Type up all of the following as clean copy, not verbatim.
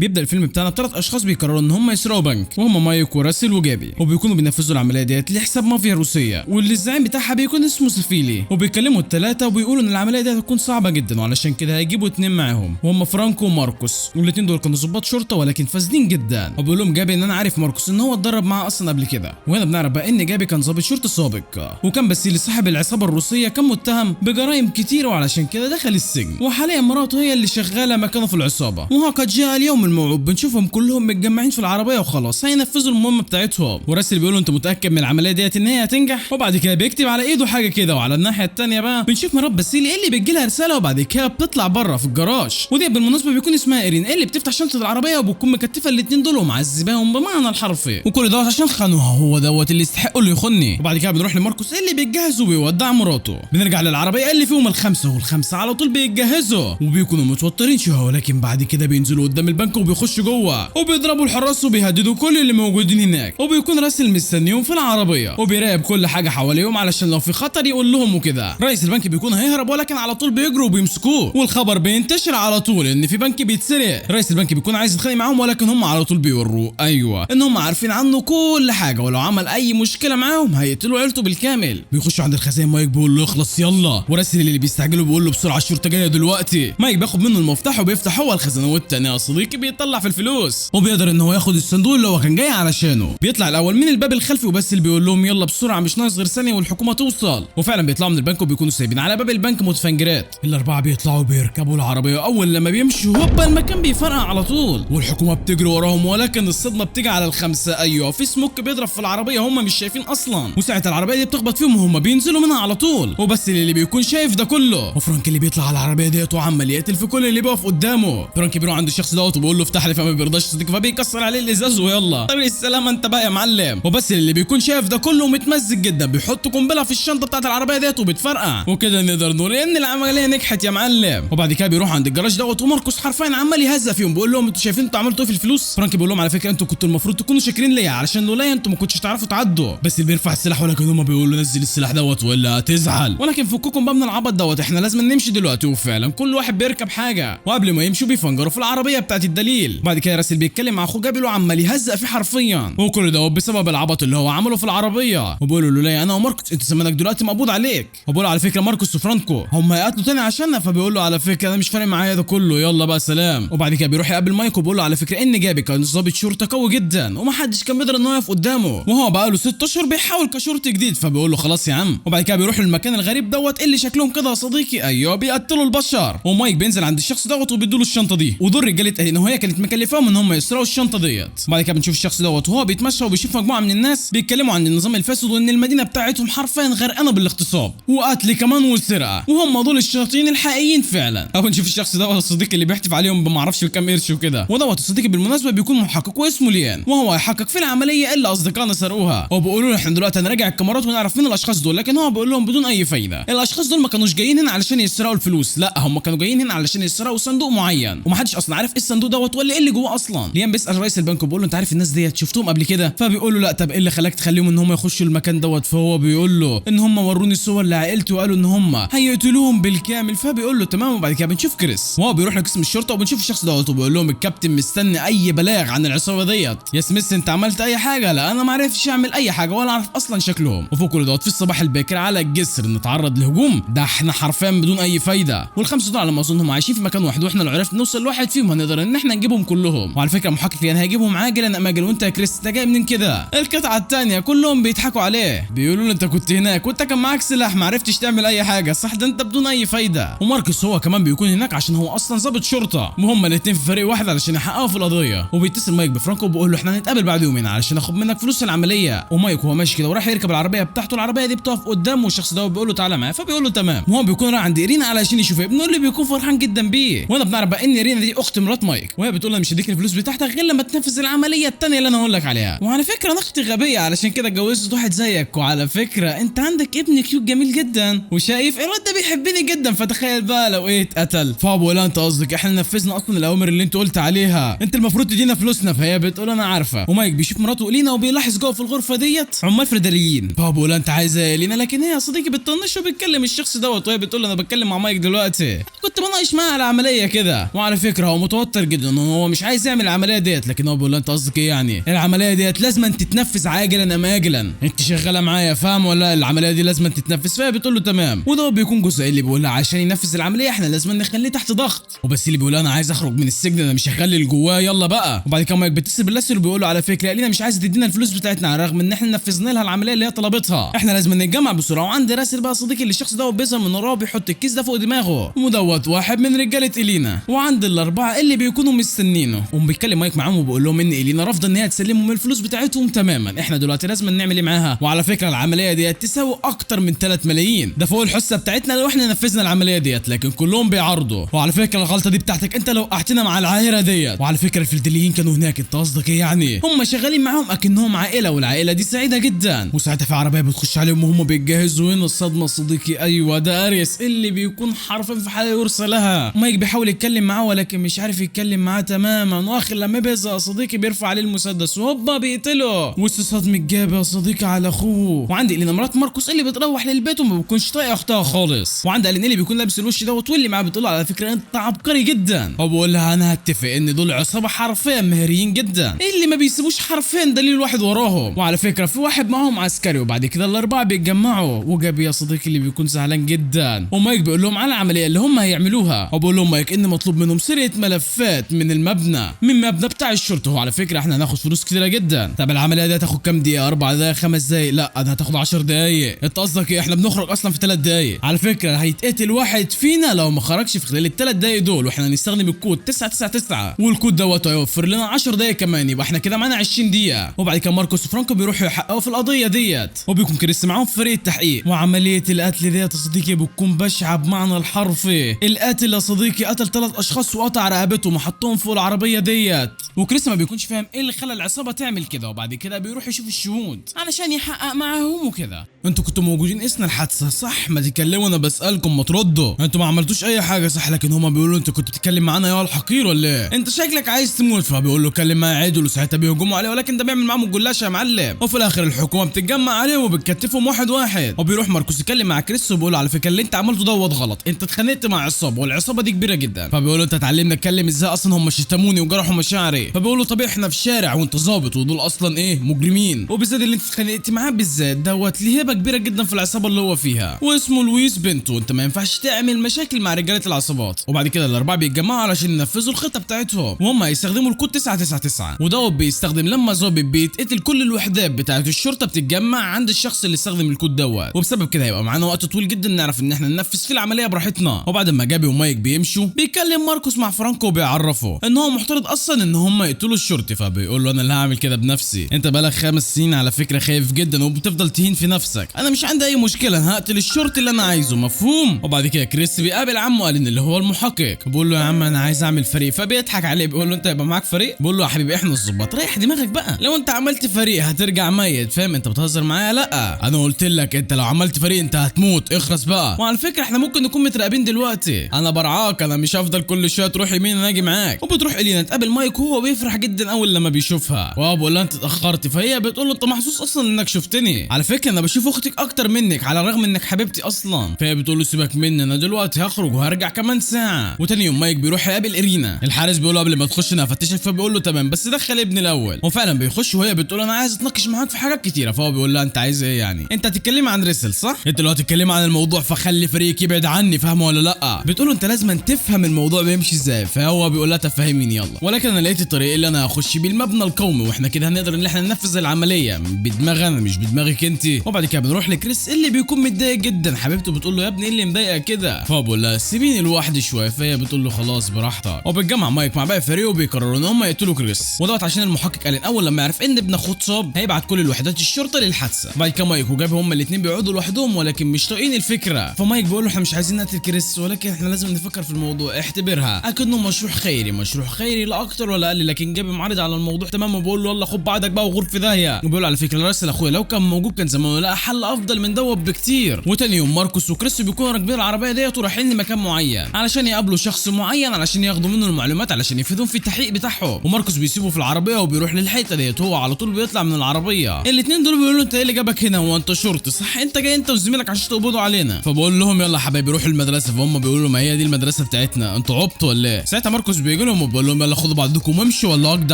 بيبدا الفيلم بتاعنا بثلاث اشخاص بيقرروا ان هم يسرقوا بنك، وهم مايك وراسل وجابي، وبيكونوا بينفذوا العملية ديت لحساب مافيا روسية واللي الزعيم بتاعها بيكون اسمه سافيلي. وبيكلموا الثلاثة وبيقولوا ان العملية دي هتكون صعبة جدا، وعلشان كده هيجيبوا اتنين معاهم وهم فرانكو وماركوس، والاثنين دول كانوا ضباط شرطه ولكن فاسدين جدا. وبيقول لهم جابي ان انا عارف ماركوس ان هو اتدرب معاه اصلا قبل كده. وهنا بنعرف بقى ان جابي كان ضابط شرطه سابق، وكان باسيلي صاحب العصابة الروسية كان متهم بجرائم كتير وعلشان كده دخل السجن، وحاليا مراته هي اللي شغالة مكانه في العصابة. وها قد جاء اليوم الموعود، بنشوفهم كلهم متجمعين في العربية وخلاص هينفذوا المهمة بتاعتهم. وراسل بيقول له انت متاكد من العملية ديت ان هي هتنجح؟ وبعد كده بيكتب على ايده حاجة كده. وعلى الناحية الثانية بقى بنشوف مرات باسيلي اللي بتجي لها رسالة وبعد كده بتطلع بره في الجراج، ودي بالمناسبة بيكون اسمها ايرين اللي بتفتح شنطه العربية وبتكون مكتفه الاثنين دول ومعذباهم بمعنى الحرفي، وكل دوت عشان خانوها، هو دوت اللي يستحقوا اللي يخني. وبعد كده بنروح لماركوس اللي بيتجهز وبيودع مراته. بنرجع للعربية اللي فيهم الخمسة، والخمسة على طول بيتجهزوا وبيكونوا متوترين شوية، ولكن بعد كده بينزلوا قدام البنك وبيخشوا جوه وبيضربوا الحراس وبيهددوا كل اللي موجودين هناك. وبيكون راسل مستنيهم في العربية وبيراقب كل حاجة حواليهم علشان لو في خطر يقول لهم وكده. رئيس البنك بيكون هيهرب ولكن على طول بيجروا وبيمسكوه، والخبر بينتشر على طول ان في بنك بيتسرق. رئيس البنك بيكون عايز يتخانق معاهم ولكن هم على طول بيوروه ايوه ان هم عارفين عنه كل حاجة، ولو عمل اي مشكلة معاهم هيقتلوا عيلته بالكامل. بيخشوا عند الخزائن، مايك بيقول له اخلص يلا، وراسل اللي بيستعجله بيقول له بسرعة الشرطة جاية دلوقتي. مايك بياخد منه المفتاح وبيفتح هو الخزانة، والتاني يا صديقي بيطلع في الفلوس وبيقدر ان هو ياخد الصندوق اللي هو كان جاي علشانه. بيطلع الاول من الباب الخلفي وبس اللي بيقول لهم يلا بسرعة مش ناقص غير ثانية والحكومة توصل. وفعلا بيطلعوا من البنك وبيكونوا سايبين على باب البنك متفنجرات. الاربعة بيطلعوا بيركبوا العربية، اول لما بيمشوا هوبا المكان بيفرقع على طول والحكومة بتجري وراهم، ولكن الصدمة بتيجي على الخمسة. ايوه في سموك بيضرب في العربية هم مش شايفين اصلا، وساعة العربية دي بتخبط فيهم وهم بينزلوا منها على طول، وبس اللي بيكون شايف ده كله. وفرانك اللي بيطلع على العربية ديت وعمال يقتل في كل اللي بيقف قدامه. فرانك بيروح عند الشخص دوت وبيقول له افتح لي، فما بيرضاش صديقه فبيكسر عليه الازاز ويلا طريق السلامة انت بقى يا معلم. وبس اللي بيكون شايف ده كله متمزج جدا بيحط قنبلة في الشنطة بتاعت العربية ديت وبتفرقع، وكده نقدر نقول ان العملية نجحت يا معلم. وبعد كده بيروح عند الجراج دوت وماركوس حرفيا عمال يهزق فيهم بيقول لهم انتوا شايفين انتوا عملتوا ايه في الفلوس؟ فرانك بيقول لهم على فكرة انتوا كنتوا المفروض تكونوا شاكرين ليا علشان لولايا انتوا ما كنتش تعرفوا تعدوا. بس اللي بيرفع السلاح ولكن هم بيقولوا نزل السلاح دوت ولا هتزعل، ولكن فككم بقى من العبط دوت احنا لازم نمشي دلوقتي. وفعلا كل واحد بيركب حاجة، وقبل ما يمشوا بيفنجروا في العربية بتاعت الدليل. بعد كده راسل بيتكلم مع اخوه جابي وعمال يهزق فيه حرفيا، وكل دوت بسبب العبط اللي هو عمله في العربية. وبيقولوا له لولايا انا وماركوس انت زمانك دلوقتي مقبوض عليك. وبيقول على فكرة ماركوس وفرانكو هم هيقتلوا تاني عشاننا، فبيقول له على فكرة انا مش فارق معايا ده كله يلا بقى سلام. وبعد كده بيروح يقابل مايك وبيقول له على فكرة ان جابي كان ضابط شرطه قوي جدا ومحدش كان بيقدر ان هو يقف قدامه، وهو بقى له 6 اشهر بيحاول كشرطي جديد، فبيقول له خلاص يا عم. وبعد كده بيروحوا للمكان الغريب دوت اللي شكلهم كده يا صديقي ايوه بيقتلوا البشر. ومايك بينزل عند الشخص دوت وبيدوا له الشنطة دي، ودول رجاله ان هي كانت مكلفاهم ان هم يسرقوا الشنطة ديت. بعد كده بنشوف الشخص دوت وهو بيتمشى وبيشوف مجموعة من الناس بيتكلموا عن النظام الفاسد وان المدينة بتاعتهم حرفيا غرقانة بالاغتصاب وقتل كمان والسرقة، وهم دول الشياطين الحقيقيين فعلا. او نشوف الشخص دوت الصديق اللي بيحتف عليهم بما اعرفش بكام قرش وكده، ودوت الصديق بالمناسبة بيكون محقق واسمه ليان، وهو هيحقق في العملية اللي اصدقائنا سرقوها. وبيقولوا له احنا دلوقتي هنراجع الكاميرات ونعرف مين الاشخاص دول، لكن هو بيقول لهم بدون اي فايده الاشخاص دول ما كانوش جايين هنا علشان يسرقوا الفلوس، لا هم كانوا جايين هنا علشان يسرقوا صندوق معين، ومحدش اصلا عارف ايه الصندوق دوت ولا ايه اللي جواه اصلا. ليان بيسال رئيس البنك وبيقول له انت عارف الناس ديت شفتهم قبل كده؟ فبيقول له لا. طب ايه اللي خلاك تخليهم ان هم يخشوا المكان دوت؟ فهو بيقول له ان هم وروني صور لعائلتي وقالوا ان هم هيقتلوهم بالكامل، فبيقول له تمام. وبعد كده بنشوف كريس وهو بيروح لقسم الشرطة وبنشوف الشخص دوت وبيقول لهم الكابتن مستني اي بلاغ عن العصابة ديت. يا سميث انت عملت اي حاجة؟ لا انا ما عرفتش اعمل اي حاجة ولا اعرف اصلا شكلهم. وفوق كل دوت في الصباح الباكر على الجسر نتعرض لهجوم، ده احنا حرفيا بدون اي فايده. والخمسة دول على ما اظن هم عايشين في مكان واحد، واحنا لو عرفنا نوصل لواحد فيهم هنقدر ان احنا نجيبهم كلهم. وعلى فكرة محقق يعني هيجيبهم عاجلا ام اجل، وانت يا كريس انت جاي منين كده؟ القطعة الثانية كلهم بيضحكوا عليه بيقولوا له انت كنت هناك وانت كان معاك سلاح ما عرفتش تعمل اي حاجة صح، ده انت بدون اي فايده. وماركوس هو كمان بيكون هناك عشان هو اصلا ضابط شرطه، وهم الاثنين في فريق واحد علشان يحققوا في القضية. وبيتصل مايك بفرانكو وبيقول له احنا هنتقابل بعد يومين علشان اخد منك فلوس العملية. ومايك وهو ماشي كده وراح يركب العربية بتاعته، العربية دي بتقف قدامه والشخص ده بيقول له تعالى معايا، فبيقول له تمام. وهو بيكون رايح عند ايرينا علشان يشوف ابنه اللي بيكون فرحان جدا بيه. وانا بنعرف بقى ان ايرينا دي اخت مرات مايك، وهي بتقول له مش هديك الفلوس بتاعتك غير لما تنفذ العملية الثانية اللي انا هقول لك عليها. وعلى فكرة انا اختي غبية علشان كده اتجوزت واحد زيك، وعلى فكرة انت عندك ابن cute جميل جدا وشايف الواد ده بيحبني جدا، فتخيل بقى لو ايه اتقتل. فبقول لها انت قصدك احنا نفذنا اصلا الاوامر اللي انت قلت عليها، انت المفروض تدينا فلوسنا. فهي بتقول انا عارفه. ومايك بيشوف مراته لينا وبيلاحظ جوه في الغرفة ديت عمال فرداليين، فبقول لها انت عايزه ايه لينا؟ لكن هي يا صديقي بتطنش وبتكلم الشخص دوت، وهي بتقول انا بتكلم مع مايك دلوقتي، كنت بناقش معاه على عملية كده. وعلى فكرة هو متوتر جدا ان هو مش عايز يعمل العملية ديت، لكن هو بيقول لها انت قصدك ايه يعني؟ العملية ديت لازم تتنفذ عاجلا ام اجلا، انت شغالة معايا فاهم ولا؟ العملية دي لازم تتنفذ. فهي بتقول له تمام. وده بيكون جزء اللي بيقول لها عشان ينفذ العملية احنا لازم نخليه تحت ضغط، وبس اللي بيقول انا عايز اخرج من السجن، انا مش هخلي اللي جواه، يلا بقى. وبعد كده مايك بيتصل باللاسل وبيقول له على فكرة لينا مش عايزه تدينا الفلوس بتاعتنا على الرغم ان احنا نفذنا لها العملية اللي هي طلبتها، احنا لازم نتجمع بسرعة. وعند راسل بقى صديقي اللي الشخص ده بيظهر من وراه بيحط الكيس ده فوق دماغه، ودوت واحد من رجاله الينا، وعند الاربعة اللي بيكونوا مستنينه. وبيتكلم مايك معاهم وبيقول لهم ان الينا رافضه ان هي تسلمهم الفلوس بتاعتهم تماما، احنا دلوقتي لازم نعمل ايه معاها؟ وعلى فكرة العملية ديت تساوي اكتر من 3 ملايين، ده فوق الحصة بتاعتنا لو احنا نفذنا العملية ديت، لكن كلهم بيعارضوا. وعلى فكرة الغلطة دي بتاعتك انت لو وقعتنا مع العاهره ديت. وعلى فكرة الفلدليين كانوا هناك، انت قصدك ايه يعني؟ هم شغالين معاهم اكنهم عائلة، والعائلة دي سعيدة جدا. وساعتها في عربية بتخش عليهم وهم بيتجهزوا. هنا الصدمة صديقي، ايوه ده اريس اللي بيكون حرفيا في حاله يرثى لها. مايك بيحاول يتكلم معاه ولكن مش عارف يتكلم معاه تماما، واخر لما بيزهق يا صديقي بيرفع عليه المسدس وهوبا بيقتله. وسط صدمة جاب يا صديقي على اخوه. وعند الينا مرات ماركوس اللي بتروح للبيت وما بتكونش طايقة اختها خالص. وعند الين اللي بيكون لابس الوش دوت واللي معاه بتقول على فكرة انت عبقري جدا، وبقول لها انا هتفق ان دول عصابة حرفيا مهريين جدا اللي ما بيسيبوش حرفيا دليل واحد وراهم. وعلى فكرة في واحد معاهم عسكري. وبعد كده الاربعة بيتجمعوا، وجاب يا صديقي اللي بيكون زعلان جدا، ومايك بيقول لهم على العملية اللي هم هيعملوها، وبقول لهم مايك ان مطلوب منهم سرقه ملفات من المبنى، من مبنى بتاع الشرطة. وعلى فكرة احنا هناخد فلوس كتيرة جدا. طب العملية دي هتاخد كام دقيقة؟ 4 دقايق، 5 دقايق؟ لا ده هتاخد 10 دقايق. انت قصدك ايه؟ احنا بنخرج اصلا في 3 دقايق. على فكرة هيتقتل واحد فينا لو ما خرجش في خلال ال3 دقايق دول، واحنا هنستخدم الكود 999، والكود دوت هيوفر لنا 10 دقايق كمان، يبقى احنا كده معانا 20 دقيقة. وبعد كده ماركوس وفرانكو بيروحوا يحققوا في القضية ديت، وبيكون كريس معاهم في فريق التحقيق. وعملية القتل ديت يا صديقي بتكون بشعة بمعنى الحرفي. القاتل يا صديقي قتل 3 اشخاص وقطع رقبتهم وحطهم فوق العربية ديت، وكريس ما بيكونش فاهم ايه اللي خلى العصابة تعمل كده. وبعد كده بيروح يشوف الشهود علشان يحقق معاهم وكده. انتوا كنتوا موجودين اثناء الحادثة صح؟ ما تتكلموا، انا بسالكم ما تردوا، انتوا ما عملتوش اي حاجة صح؟ لكن هما بيقولوا انت كنت بتتكلم معانا يا الحقير ولا ايه؟ انت شكلك عايز تموت. فبيقول له اتكلم معايا عدل، وساعتها بيهجموا عليه، ولكن ده بيعمل معاهم الجلاشه يا معلم. وفي الاخر الحكومة بتتجمع عليهم وبتكتفهم واحد واحد. وبيروح ماركوس يتكلم مع كريس وبيقول له على فكرة اللي انت عملته دوت غلط، انت اتخانقت مع عصابة والعصابه دي كبيرة جدا. فبيقول له انت اتعلمنا اتكلم ازاي اصلا، هم شتموني وجرحوا مشاعري. فبيقول له طب احنا في الشارع وانت ظابط ودول اصلا ايه مجرمين، وبالذات اللي انت اتخانقت معاه بالذات دوت ليه هبه كبيرة جدا في العصابة اللي هو فيها واسمه لويس بنتو، انت ما ينفعش تعمل مشاكل مع رجاله العصابات. وبعد كده الاربعة بيتجمعوا علشان ينفذوا الخطة بتاعتهم، وهم هيستخدموا الكود 999، ودوت بيستخدم لما ظابط بيتقتل كل الوحدات بتاعه الشرطة بتتجمع عند الشخص اللي استخدم الكود دوت، وبسبب كده هيبقى معانا وقت طويل جدا نعرف ان احنا ننفذ فيه العملية براحتنا. وبعد ما جابي ومايك بيمشوا بيكلم ماركوس مع فرانكو وبيعرفه ان هو محترض اصلا ان هم يقتلوا الشرطي، فبيقول له انا اللي هعمل كده بنفسي، انت بقالك 5 سنين على فكرة خايف جدا وبتفضل تهين في نفسك، انا مش عندي اي مشكلة، انا هقتل الشرطي اللي انا عايزه، مفهوم؟ وبعد كده كريس بيقابل عمه الين اللي هو المحقق، بيقول له يا عم انا عايز اعمل فريق، فبيضحك عليه بيقول له انت يبقى معاك فريق؟ بيقول له يا حبيبي احنا الظباط، ريح دماغك بقى، لو انت عملت فريق هترجع ميت، فاهم؟ انت بتهزر معايا؟ لا انا قلت لك انت لو عملت فريق انت هتموت، اخرس بقى. وعلى فكرة احنا ممكن نكون متراقبين دلوقتي، انا برعاك، انا مش هفضل كل شوية تروح يمين انا اجي معاك. وبتروح الينا تقابل مايك وهو بيفرح جدا اول لما بيشوفها، وهو بيقول لها انت اتاخرتي، فهي بتقول له انت محظوظ اصلا انك شفتني، على فكرة انا بشوف اختك اكتر منك على الرغم انك حبيبتي اصلا. فهي بتقول له سيبك مني انا دلوقتي هخرج وهرجع كمان ساعة. وتاني يوم مايك بيروح يقابل ارينا، الحارس بيقول له قبل ما تخش انا هفتشك، فبيقول له تمام بس دخل ابني الاول. وفعلا بيخش وهي بتقول انا عايز اتناقش معاك في حاجات كتيرة، فهو بيقول لها انت عايز ايه يعني؟ انت هتتكلمي عن ريسل صح؟ انت لو هتتكلمي عن الموضوع فخلي فريقك يبعد عني، فاهمه ولا لا؟ بتقول له انت لازم تفهم الموضوع بيمشي ازاي، فهو بيقول لها تفهميني يلا، ولكن انا لقيت الطريق اللي انا هخش بيه المبنى القومي، واحنا كده هنقدر ان احنا ننفذ العملية بدماغنا مش بدماغك انت. وبعد كده بنروح لكريس اللي بيكون متضايق جدا، حبيبته بتقول له يا ابني ايه اللي مضايقك كده؟ فهو بيقول لها سيبيني لوحدي شوية، فهي بتقول له خلاص براحتك. وبيتجمع مايك مع باقي فريقه وبيقرروا ان هم يقتلوا كريس، ودوت عشان المحقق قال اول لما يعرف ان ابن اخوه اتصاب هيبعت كل الوحدات الشرطة للحادثه. بعد كده مايك وجابي هم الاثنين بيقعدوا لوحدهم ولكن مش طايقين الفكرة، فمايك بيقول له احنا مش عايزين نقتل كريس ولكن احنا لازم نفكر في الموضوع، اعتبرها اكنه مشروع خيري، مشروع خيري لا اكتر ولا اقل. لكن جابي معارض على الموضوع تمام وبيقول له يلا خد بعضك بقى وغور في داهية، وبيقول على فكرة راسل اخويا لو كان موجود كان زمانه لقى حل افضل من دوت بكتير. وتاني يوم ماركوس وكريس بيكونوا راكبين العربية ديت ورايحين لمكان معين علشان يقابلوا شخص معين علشان ياخدوا منه المعلومات علشان يفيدهم في التحقيق بتاعهم. وماركوس بيسيبه في العربية وبيروح للحتة ديت، هو على طول بيطلع من العربية. الاثنين دول بيقولوا انت ايه اللي جابك هنا، هو انت شرطي صح؟ انت جاي انت وزميلك عشان تقبضوا علينا. فبقول لهم يلا حبايبي روحوا المدرسة، فهم بيقولوا ما هي دي المدرسة بتاعتنا، انتوا عبطوا ولا ايه؟ ساعتها ماركوس بيجي لهم وبيقول لهم يلا خدوا بعضكم وامشوا ولا اقضي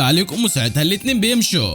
عليكم، وساعتها الاثنين بيمشوا.